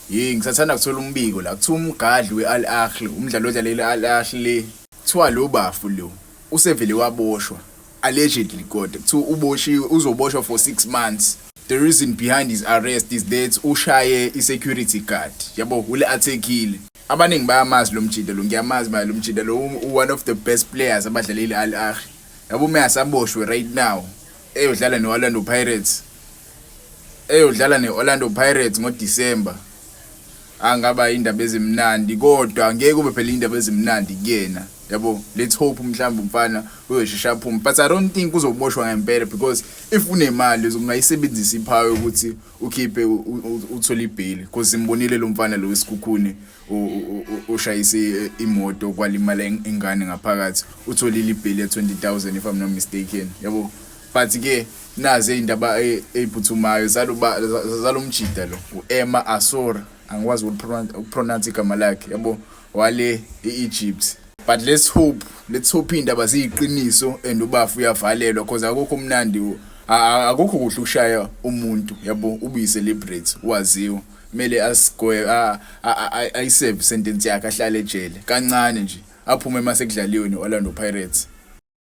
Yey ngisathanda kuthola umbiko la kuthiwa umgadli we-Al Ahly umdlali odlalela i-Al Ahly le kuthiwa lo bafu lo usevele waboshwa allegedly kodwa kuthiwa uboshiwe uzoboshwa for 6 months. The reason behind his arrest is that ushaye i-security guard yabo ule attackile. Abaningi bayamazi lo mjita lo ngiyamazi manje lo mjita lo one of the best players abadlalile i-Al Ahly yabo uma asaboshwe right now eyodlala ne-Orlando Pirates eyodlala ne-Orlando Pirates ngoDisemba angaba indaba ezimnandi kodwa ngeke kube phela indaba ezimnandi kuyena yabo. Let's hope mhlawumbe umfana uyoshesha aphume, but I don't think uzoboshwa ngempela because if unemali ungayisebenzisa i-power ukuthi ukhiphe uthole ibheli because simbonile lo mfana lo weSikhukhune ushayise imoto kwalimala ingane ngaphakathi, utholile ibheli ya 20,000 if I'm not mistaken yabo. But ke nazi indaba eziphuthumayo zalomjida lo uEmma Asora, angikwazi ukupronounce igama lakhe yabo, wale eEgypt. But let's hope indaba ziyiqiniso and ubafu uyavalelwa because akukho mnandi, akukho kuhle ukushaya umuntu yabo ubuyi celebrate waziwa. Kumele asigoye ayiserve sentence yakhe, ahlale ejele kancane nje, aphume mase kudlaliwe neOrlando Pirates.